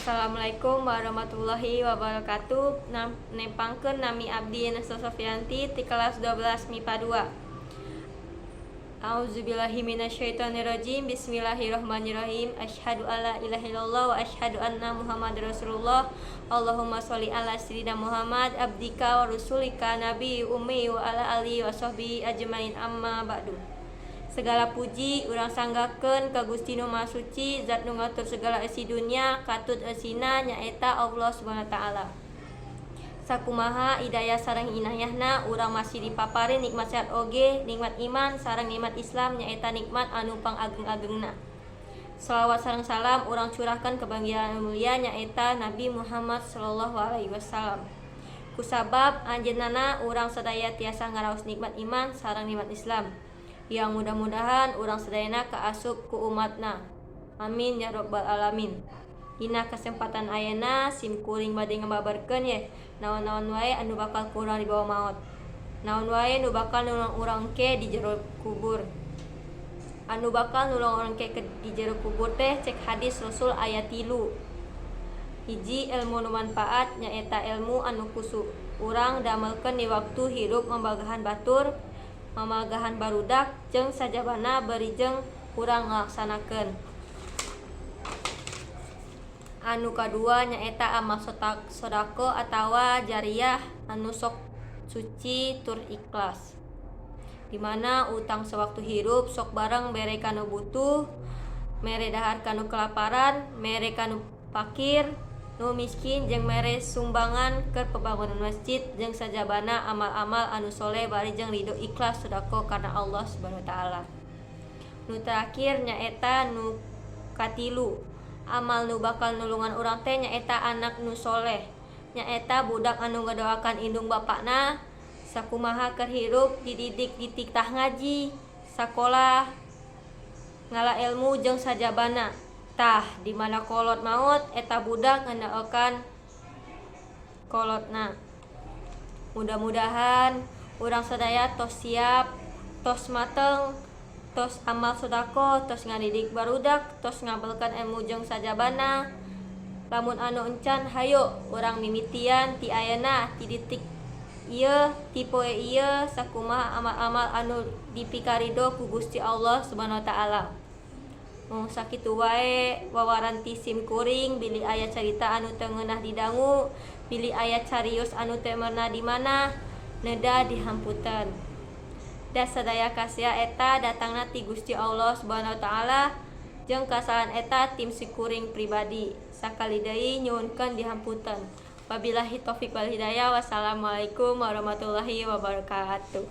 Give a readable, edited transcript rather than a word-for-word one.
Assalamualaikum warahmatullahi wabarakatuh. Nepangkeun, nami abdi Nasa Sofianti ti kelas 12 MIPA 2. Auzubillahi minasyaitonirrajim. Bismillahirrahmanirrahim. Asyhadu alla ilaha illallah wa asyhadu anna Muhammad Rasulullah. Allahumma sholli ala sayyidina Muhammad abdika wa rasulika nabi ummi wa ala alihi wa sahbihi ajmain, amma ba'du. Segala puji urang sanggakeun ka Gusti Nu Maha Suci, zat nu ngatur segala isi dunia katut eusina, nyaeta Allah Subhanahu wa Taala. Sakumaha hidayah sareng inayahna, urang masih dipaparin nikmat sehat oge nikmat iman sareng nikmat Islam, nyaeta nikmat anu pangageng-agengna. Salawat sareng salam urang curahkan kebahagiaan mulia, nyaeta Nabi Muhammad sallallahu alaihi wasallam. Kusabab anjeunna urang sadaya tiasa ngaraos nikmat iman sareng nikmat Islam yang mudah-mudahan urang sadayana kaasup ku umatna. Amin ya robbal alamin. Dina kesempatan ayeuna sim kuring bade ngababarkeun ye naon-naon wae anu bakal ku urang dibawa maot, naon wae nu bakal nulung urang ke di jero kubur. Anu bakal nulung urang ke di jero kubur teh cek hadis Rasul aya tilu. Hiji, ilmu nu manfaat, nyaeta ilmu anu ku urang damelkeun di waktu hirup, mamagahan batur, mamagahan barudak, jeung sajabana, bari jeung urang ngalaksanakeun. Anu kadua nyaeta amal sodako atawa jariah anu sok suci tur ikhlas, dimana utang sewaktu hirup sok bareng bere kanu butuh, mere dahar kanu kelaparan, mere kanu pakir, nu miskin, jeung mere sumbangan ke pembangunan masjid, jeung sajabana amal-amal anu soleh bari jeung ridho, ikhlas sodako karena Allah Subhanahu wa Taala. Nu terakhir nyaeta nu katilu, amal nu bakal nulungan urang teh nyaeta anak nu soleh, nyaeta budak anu ngadoakan indung bapakna sakumaha keur hirup dididik, dititah ngaji, sakolah, ngala ilmu, jeung sajabana. Tah, di mana kolot maot, eta budak ngadoakan kolotna. Mudah-mudahan urang sadaya tos siap, tos mateng, tos amal sodako, tos ngadidik barudak, tos ngamalkeun ilmu jeung sajabana. Lamun anu encan, hayo urang mimitian ti ayeuna, ti detik ieu, ti poe ieu, sakumaha amal-amal anu dipikarido ku Gusti Allah Subhanahu wa Taala. Mung sakitu wae wawaran ti sim kuring. Bilih aya carita anu teu ngeunah didangu, bilih aya carios anu teu merenah di mana, neda dihampunten. Da sadaya kasea eta datangna ti Gusti Allah Subhanahu wa Taala jeung kasalahan eta ti sim kuring pribadi. Sakali deui nyuhunkeun dihampunten. Wabillahi taufik wal hidayah. Wassalamualaikum warahmatullahi wabarakatuh.